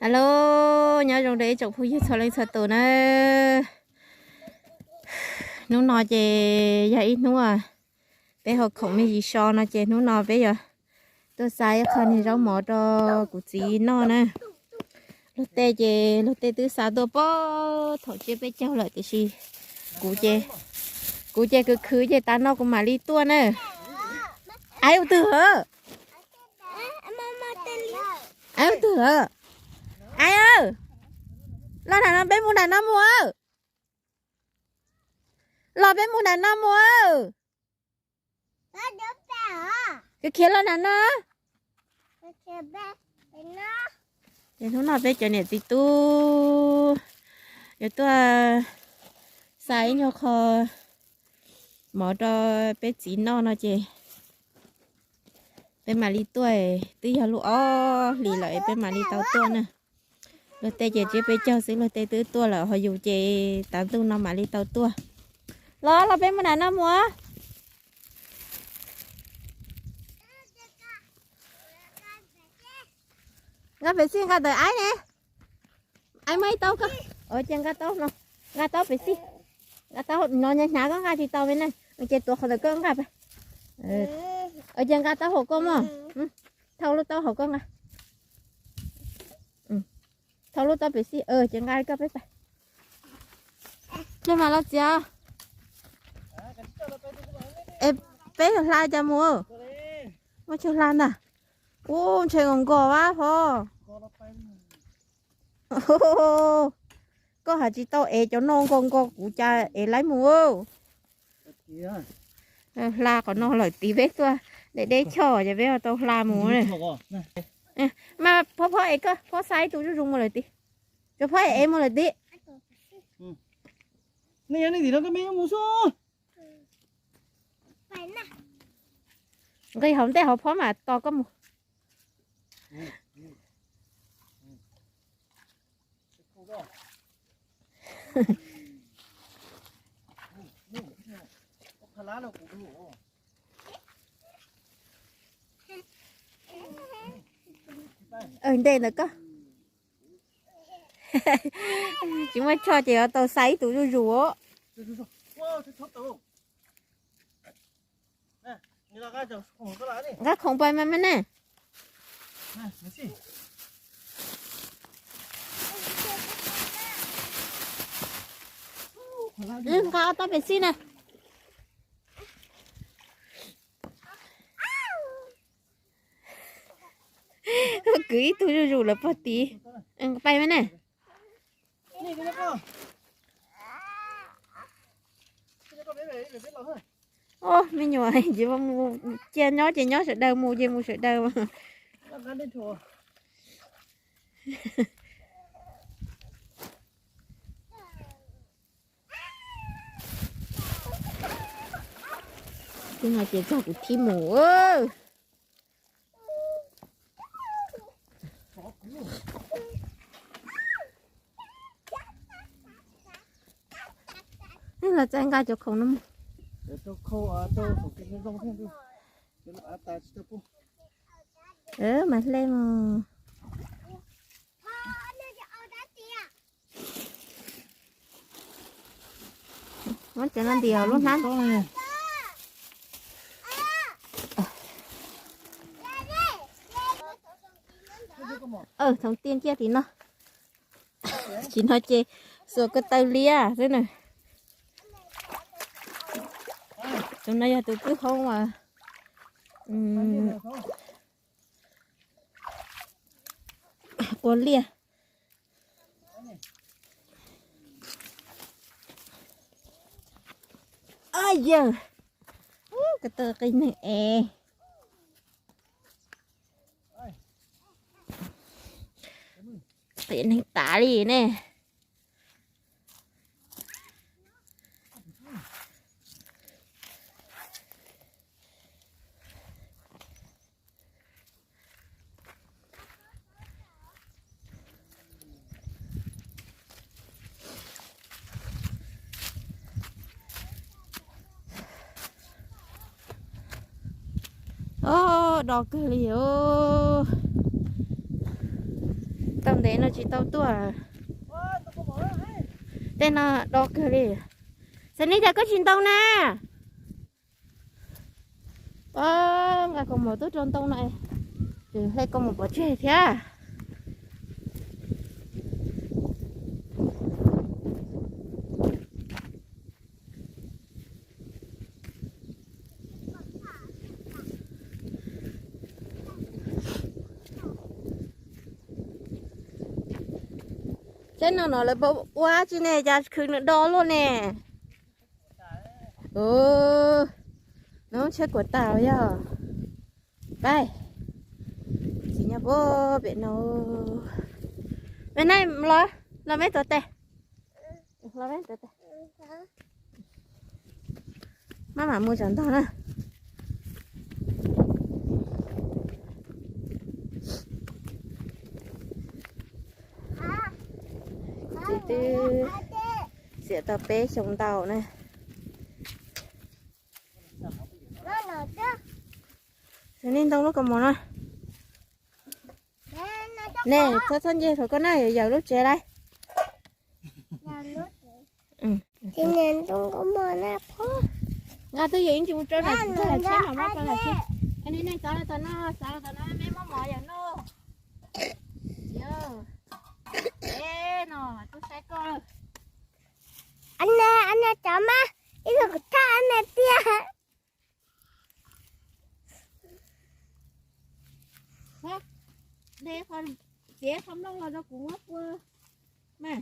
Alo, nyob zoo rau ib tsoom phooj ywg txhua leej txhua tus na. Hnub no ces yog ib hnub peb ho khoom me ntsis so no ces hnub no peb yuav tuaj xa ib qho niag zaub mov rau kuv txiv noj na. Luag tej ces luag tej twb xa tuaj pem thaum tsiab peb caug lawm tiam sis kuv ces, kuv ces khwv khwv ces tas no kuv mam li tuaj na. Aib ua twg lawm? Aib ua twg lawm? Aib, los nram no peb mus nram no mus. Los peb mus nram no mus. Khiav khiav los nram no. Ces hnub no peb cov niam txiv tub yuav tuaj xa ib nyuag qho mov rau peb txiv noj no ces peb mam li tuaj, twb yog lub ob hlis lawm peb mam li tau tuaj na. Luag tej ces tsiab peb caug xwb luag tej twb tuaj lawm ho yus ces tav ntuj no mam li tau tuaj. Los los peb mus nram no mus. Nqa pem xij nqa tawm aib ne. Aib muaj ib taub koj. Ces nqa taub no, nqa taub pem xij. Nqa taub no hnyav hnyav koj nqa tsis tau me ne. Ces tuav qhov ntawm koj nqa pem. Ces nqa taub hauv koj mog. Thau lub taub hauv koj nqa. Thau lub taub pem xij ces nqa koj peb pais. Los mas los txiv. Es peb hla cas mus? Muaj chaw hla ntag. Ub, ntshe nkaus nkos vab hov. Koj hais tsis tau es cov no nkaus nkos kuv cas es laib mus. Hla qhov no lawm tid peb tuaj deb deb choj ces peb tau hla mus. Mas phob phob es koj phob xa ib tug zuj zus mus lawm tid. Cov phob es mus lawm tid. Nqis hauv ntej hauv phob mas tos koj mus. Ntej ntawm koj. Tsis muaj choj ces yuav tau xa ib tug zuj zus. Nqa khoom pais mas me ne. Nqa ob taub pem xij na. Kwv ib tug zuj zus lawm pog tid. Pais me ne. Ub, me nyuam, cia nyob ces nyob sawv daws, mus ces mus sawv daws. Twb no ces txog kuv thib mus. Los txais nqa cov khoom no mus. Mas hle mus. Muab cov no ntim lub hnab. Thoov ti ciaj tim no. Tsis no ces xuas ko taw liab xwb na. Tus no yog tus kwj hoob ua liaj. Yawg, ko taw qi neeg es. Qi neeg tas li ne. Os, do kawg li os. Tau ntev no tsis tau tuaj. Tej no do kawg li. Xav ni cas koj tsis ntoo na? Nqa kaus mom tuaj rau ntoo no, hle kaus mom pov tseg thiab. Teb no no lawv ua tsi ne, cas khwv nws do luaj ne. Nws tsheb kuam tas yog. Pab, txiv nyob pem no. Peb na, los, los meb tuav tes. Maj mam mus tsam ntog na. Txiv twb xiam tau peb xyoo ntau na. Xav ni ntoo lub kaus mom no. Ne, txhob txhob nce saum koj na, yawm lub tsev lawm. Nqa twb yawm ib ntsis mus rau nram tsheb, mam muab rau nram tsheb. Ni nej xav los tom no, xav los tom no, meb muab mov yawm noj. Txiv, no twb saib koj. Ab ne, ab ne cov mas ib tug kuv thaj ab ne tiag. Txiav qho nplooj los rau kuv muab pua mas.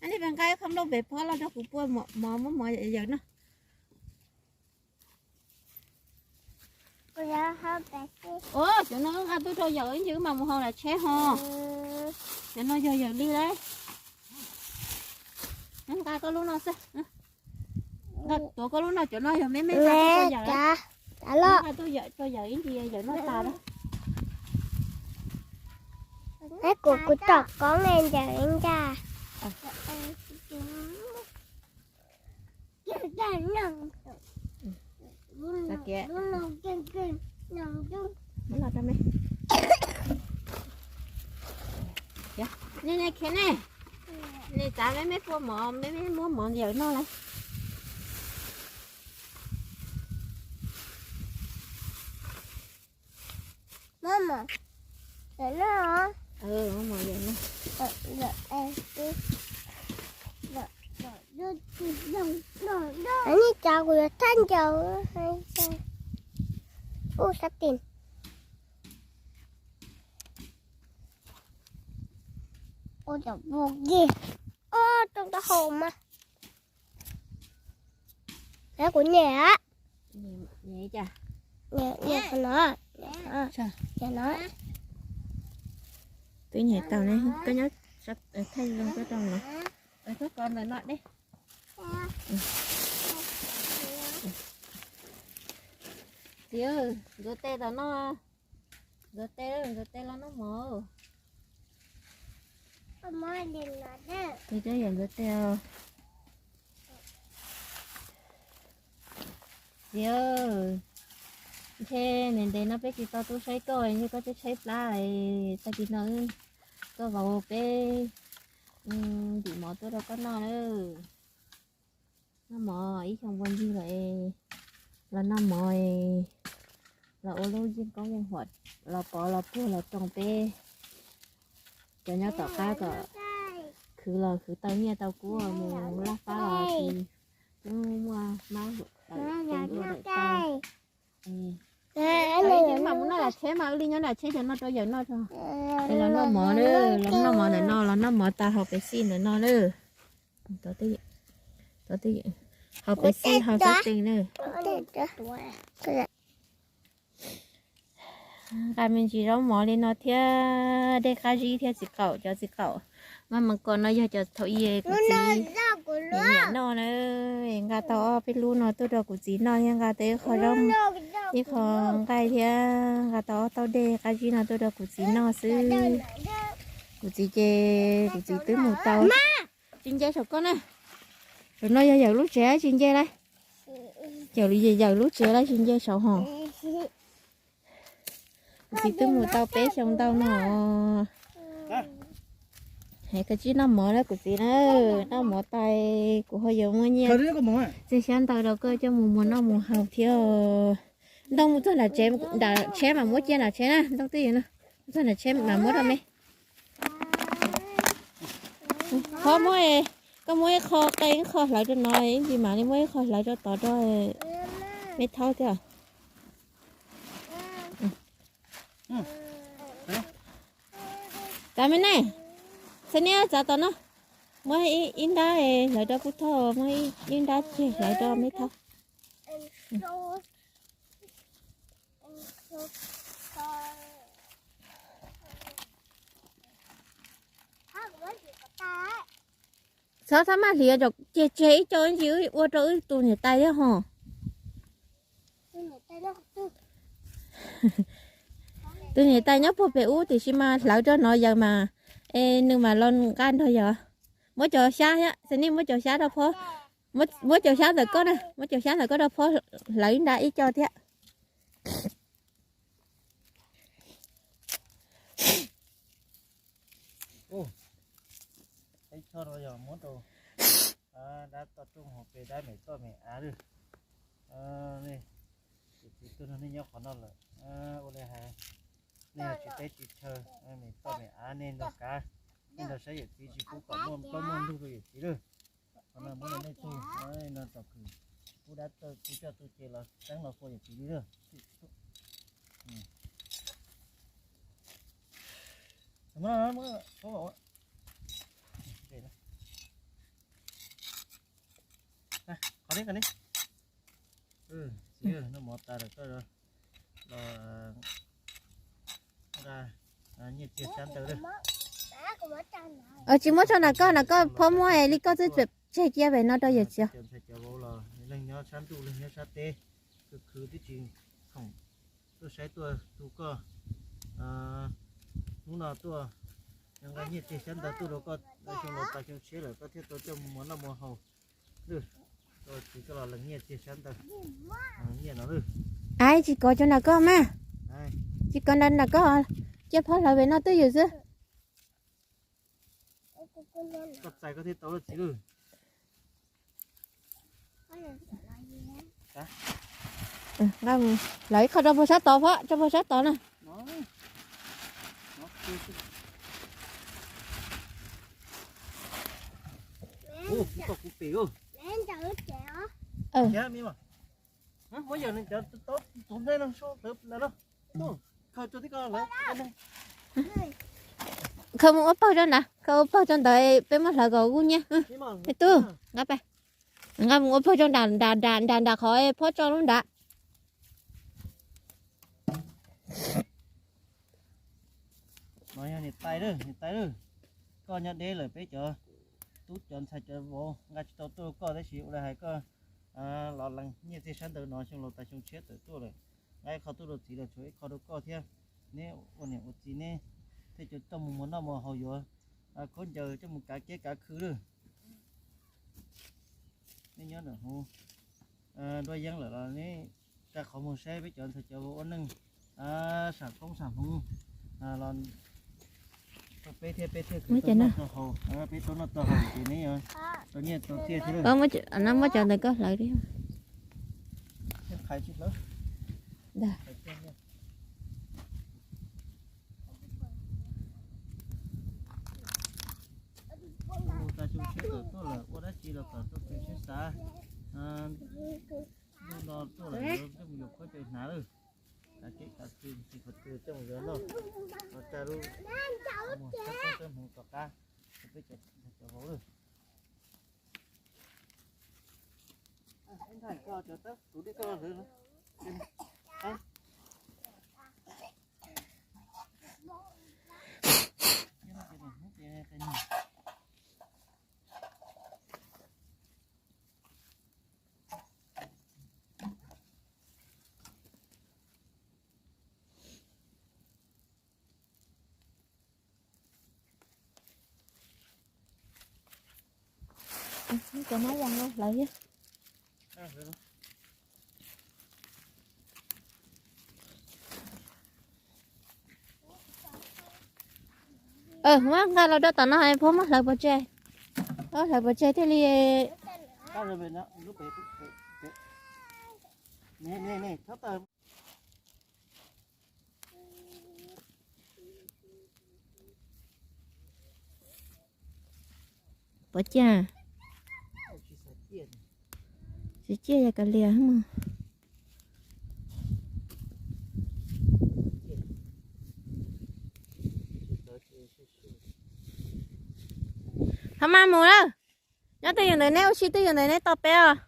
Ab ne, nqa qho nplooj pem pob los rau kuv pua mov, muab mov yawm noj. Ua, cov no nqa tuaj rau yawm ib ntsis wb mam mus hau nram tsheb ho. Cov no yog yawm li lawm. Nqa koj lub no xwb. Nqa tuav koj lub no, cov no yog me me nqa tuaj rau yawm. Nqa tuaj rau yawm ib ntsis yawm noj tas lawm. Kuv, kuv tom koob ntawd ncaj. Nej, nej khiav ne, nej txav meb, meb pua mov, meb, meb muab mov yawm noj lawm. Muab mov yawm noj. Nej tsav kuv yuav thaj ncaws. Ub, sab tim. Ua cov vog kis. Ua, rau taub hau mas. Kuv nyem. Nyem qhov no. Nyem no. Twb nyem tau ne, koj nyob thaij zoo koj rau no. Koj kov ntawm no deb. Txiv, ntxuav tes tom no. Ntxuav tes, ntxuav tes los noj mov. Txiv, yawm ntxuav tes os. Txiv, ntshe ntev ntev no peb tsis tau tuaj saib koj, ntshe koj twb tshaib plab, tag kis no koj vauv peb ntim mov tuaj rau koj noj lawm. Noj mov ib xyoo npaum ntsis lawm, los noj mov, los ua lub yeej koob yeej huam, los pov los puag los roos peb cov nyob tom qab kom khwv los khwv tau nyiaj tau kub mus laj fab los tsis muaj mab tawm tau. Mam mus noj nram tsheb mas, wb li nyob nram tsheb cov no rau yawm noj tso. Los noj mov lawm, los noj mov ntawm no, los noj mov tas haus pes xij ntawm no lawm. Haus pes xij haus xab tes lawm. Nqa me ntsis zaub mov li no thiab dej qab zib thiab txiv qaum, cov txiv qaum maj mam kos no yog cov thaum i kuv txiv nyiam noj na. Nqa tau ob peb lub no tuaj rau kuv txiv noj thiab nqa tau ib qho zaub, ib qho nqaij thiab nqa tau ob tauv dej qab zib no tuaj rau kuv txiv noj xwb. Kuv txiv ces kuv txiv twb mus tau. Tsis nce saum koj na. Saum no yog yawm lub tsev, tsis nce lawm. Yawm, yawm lub tsev lawm, tsis nce saum hos. Kuv txiv twb mus tau peb xyoo ntau no. Koj tsis noj mov na kuv txiv na, noj mov tas kuv ho yuav muab nyiaj txiag xyab ntawv rau koj coj mus muas noj muas haus thiab. Ntoo mus txog nram tsev, nram tsheb mas muab cia nram tsheb na, ntoo twj ywm no. Mus txog nram tsheb mas muab rau me. Qhov muab, koj muab ib qho qe ib qho hlawv rau no, ib ntsis mam li muab ib qho hlawv rau tod rau me thaub thiab. Txav me ne, txav niab txav tom no, muab ib nrab hlawv rau pub thoj, muab ib nrab tseg hlawv rau me thaub. Txhob txhob maj hliv, ces tseg ib co ib ntsis ua rau wb tus niam tais thiab ho. Tus niam tais nyob puag pem ub tiam sis mas hlawv rau no yawm mas, es nws mas los nqa nrog yawm. Muab cov xyab thiab, Xav Nij muab cov xyab rau phob, muab cov xyab ntawm koj na, muab cov xyab ntawm koj rau phob hlawv ib nrab ib co thiab. Ib co no yog muab rau dab toj rooj hauv pes dab me toj me av lawm. Yawm txiv tuag no nej nyob qhov no lawm, ua li hais nej yog tsis teb tsis chaw, me toj me av nej nrog kav, nej nrog saib yawm txiv tsis pub kom muaj plaub muaj ntug rau yawm txiv lawm. Qhov no muab rau nej tug, no tom kws pub dab tawg pub coj tug ces los teeb los tua yawm txiv li lawm. Qhov li, qhov li. Txiv, noj mov tas lawm koj los nqa nyiaj txiag xyab ntawv lawm. Tsis muab tso nram koj, nram koj phob muab li koj twb tseg cia pem no rau yawm txiv. Cov ntxhais cov vauv los leeg nyob sab ntuj leeg nyob sab teb, khwv khwv twb tsis khoom tuaj saib tuaj tu koj. Hnub no tuaj nqa nyiaj txiag xyab ntawv tuaj rau koj, xyoo laus tas xyoo tshiab lawm koj thiaj tau coj mus muas noj muas haus. Lwj, txiv koj los lees nyiaj txiag xyab ntawv, nyiaj no lwj. Ai, tsis kov cov nram koj mas. Tsis kov nram koj, cia phob hlawv pem no twj ywm xwb. Koj txais koj thiaj tau lawm txiv lwj. Lawv ib qho rau puag sab tod, phob rau puag sab tod na. Khaws mus ua paug rau nrad, khaws ua paug rau ntawd peb muab hlawv kom kuj nyiaj. Me tub, nqa mus ua paug rau nram, nram, nram qhov phob tso lub nrad. No yog niam tais, niam tais, koj nyob deb lawm peb cov tub cov ntxhais cov vauv nqa tsis tau tuaj rau koj tab sis ua li hais koj los lees nyiaj txiag sab ntawd no xyoo laus tas xyoo tshiab tawm tuaj lawm. Nqa ib qho tuaj rau txiv los tshuav ib qho rau koj thiab. Neb ua niam ua txiv neb thiaj coj mus muas noj muas haus yuav khaub ncaws coj mus kav kiab kav khw lawm. Neb nyob ntawm hauv nruab yeeb lawm los neb tsa qhov muag saib peb cov ntxhais cov vauv ua neej sam koob sam hmoov los rau peb thiab peb thiaj khwv tau noj tau haus, peb tau noj tau haus ces neb yuav tau nyiaj tau txiaj thiab. Muab cov ntawm koj hlawv li. Xyoo tas xyoo tshiab tawm tuaj lawm ua dab tsi los kom txoj kev sib xav. Ntuj no tuaj lawm yuav coj mus yuav khaub ncaws hnav lawm. Kav kev kav khw tsis qhov twg coj mus yuav noj, los tsa lub muag sab koob sab hmoov tom qab rau peb cov vauv lawm. Cov nab yas no hlawv thiab. Muab nqa los rau tom no, phob muab hlawv pov tseg. Hlawv pov tseg thiaj li. Pov ciaj, tsis ciaj yog kav liam mog. Thaum maj mus lawm, nyob twj ywm ntawm neb, ua si twj ywm ntawm neb tos peb os.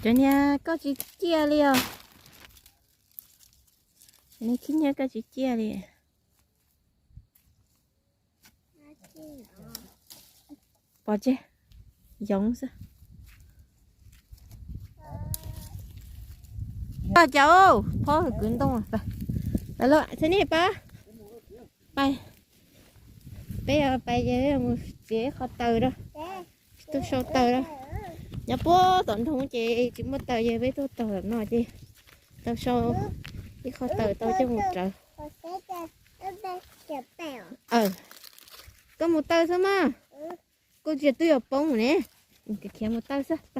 Cov niag koj tsis ciaj li os. Cov niag khib nyiab koj tsis ciaj li. Pov tseg, yoov xwb. Cov phob kwv ntoo, txhia nej pab, peb pais mus txiav qhov taws rau, tsis tau sau taws rau. Nyob puag tom nroog ces tsis muaj taws, yog peb tuaj taug tom no ces tau sau ib qho taws tau coj mus rawv. Koj mus taw xwb mas, kuj tsis twb yuav poob ne, khiav mus taw xwb.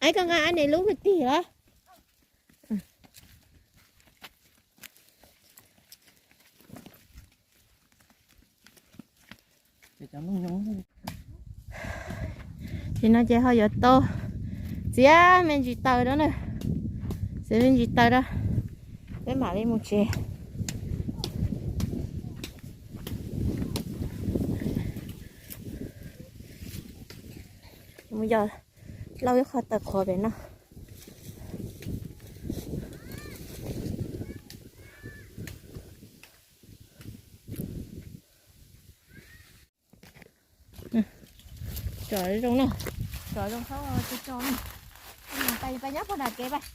Aib, koj nqa aib ne lub kwv tig los. Ces no ces ho yuav tau txiav me ntsis taws rau na, txiav me ntsis taws rau, peb mam li mus tsev. Mus yos lauj ib qho taws qhuav pem no. Tsom zoo no, tsom zoo thaub tso tso, pais nyob puag nram kev pais.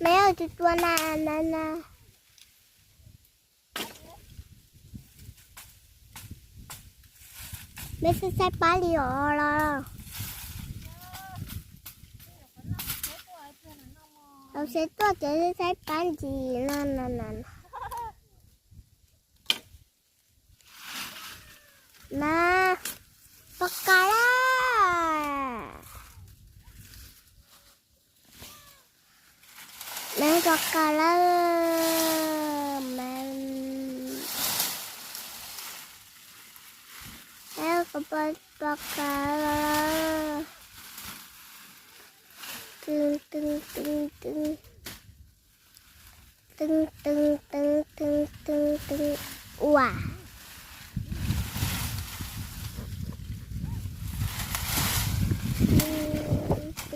Meb tus tua na, na, na. Meb xaib xaib pab li os los. Tau seb tuaj ces xaib pab ntsis no no no. Na, pom qab lawm. Meb pom qab lawm, meb, meb pom qab lawm. Tw, tw, tw, tw. Tw, tw, tw, tw, tw, tw. Ua. Tw, tw.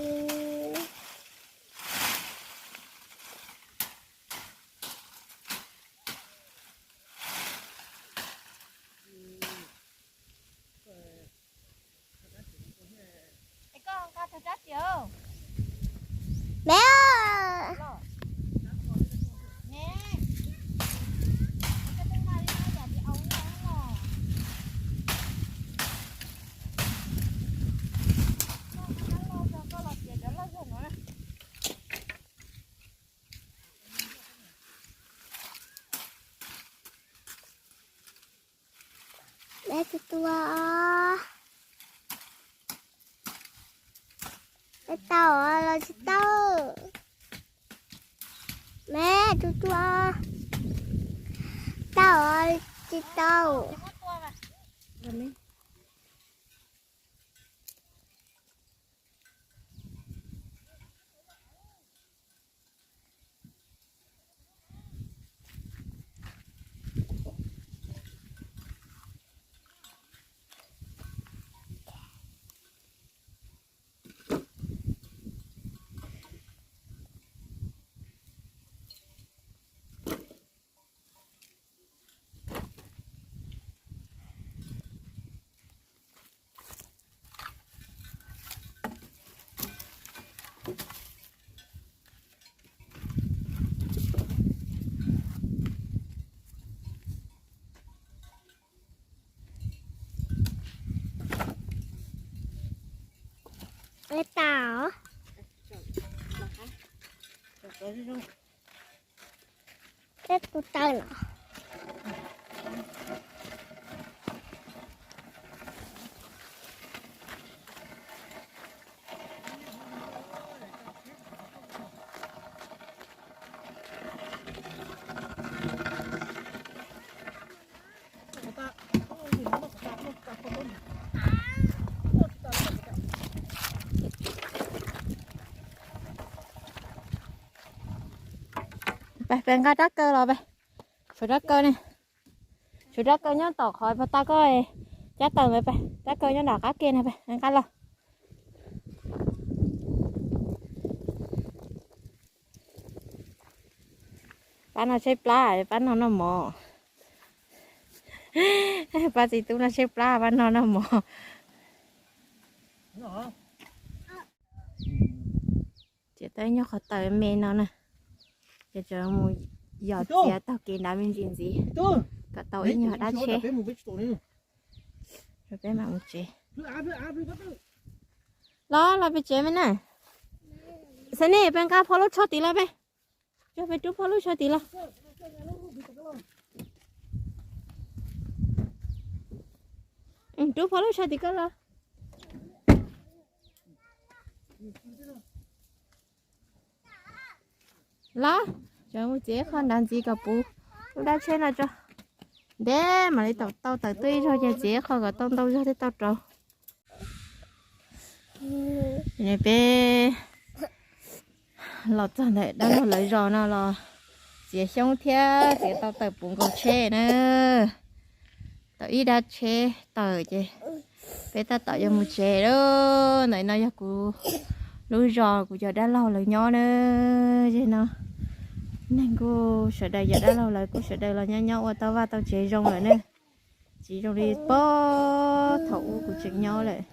Tsis tau. Me, tsuj tsuaj. Tau, tsis tau. Tau. Teb tus taw los. Peb nqa rab kaw los peb. Tshuav rab kaw ne. Tshuav rab kaw nyob tom qhov pag tag koj cab taws ntawd peb. Rab kaw nyob nram qab ke na peb, nqa los. Pab no tshaib plab, pab no noj mov. Pab txiv tub no tshaib plab, pab no noj mov. Ces tau ib nyuag qhov taws me no na, ces tseem mus yos txiav taug kev nrad me ntsis ntxiv kom tau ib nyuag dab tsheb. Peb mam mus tsev. Los los peb tsev me na. Xav nej peb nqa phau lub tsho tid los peb. Coj peb rub phau lub tsho tid los. Rub phau lub tsho tid koj los. Los, tseem mus txiav qho nrad ntxiv kom puv lub dab tsheb no tso. Ntev mam li tau tawm tuaj ib zaug ces txiav qho kom tau ntau zog thiaj tau rau. Peb los txog ntawm dab laug lawv zos no los txiav xyoob thiab txiav tau tawm puv nkaus tsheb na. Tau ib dab tsheb tawm ces peb tab tom yuav mus tsev lawm. Ntawm no yog kuv lub zos kuv cov dab laug lawv nyob na. Zej no neeg kuj sawv daws, cov dab laug lawv kuj sawv daws los nyob nyob ua tau vaj tau tsev zoo lawm ne. Tsis zoo li puag thaum ub kuv tseem nyob lawm.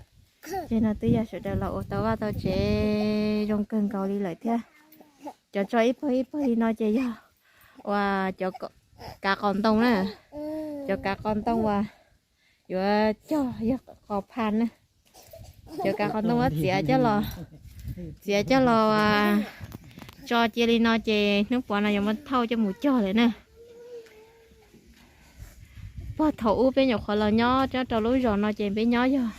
Zej no twb yog sawv daws los ua tau vaj tau tsev zoo kawg nkaus li lawm thiab. Cov tso ib pawg ib pawg li no ces yog uas cov kav qos ntoo na. Cov kav qos ntoo uas yuav cog yog qos pha na. Cov kav qos ntoo uas txiav coj los, txiav coj los tso cia li no ces hnub puav no yuav muab thauj coj mus cog lawm na. Puag thaum ub peb nyuam qhuav los nyob rau lub zos no ces peb nyob yog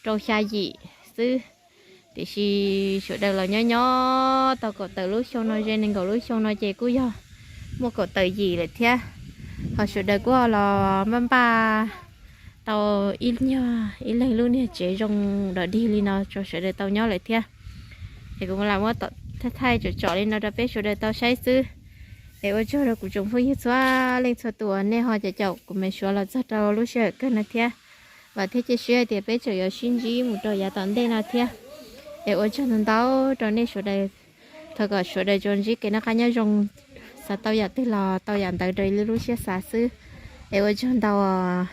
rau xya yim xwb. Tiam sis sawv daws los nyob nyob tau kaum tawm lub xyoo no, ze nees nkaum lub xyoo no ces kuj yog muaj kaum tawm yim lawm thiab. Ho sawv daws kuj los npaj npaj tau ib nyuag, ib leeg lub niag tsev zoo dog dig li no rau sawv daws tau nyob lawm thiab. Es kuv lam muab thaij thaij tsom tsom li no rau peb sawv daws tau saib xwb. Es ua tsaug rau kuv tsoom phooj ywg txhua leej txhua tus uas nej ho caum caum kuv me suav los txog rau lub sij hawm kawg no thiab. Vam thiab cia siab hais tias peb tseem yuav sib ntsib mus rau yav tom ntej no thiab. Es ua tsaug ntau ntau rau nej sawv daws. Thov kom sawv daws tsuas ntsib kev noj qab nyob zoo, xav tau yam twg los tau yam ntawd raws li lub siab xav xwb. Es ua tsaug ntau os.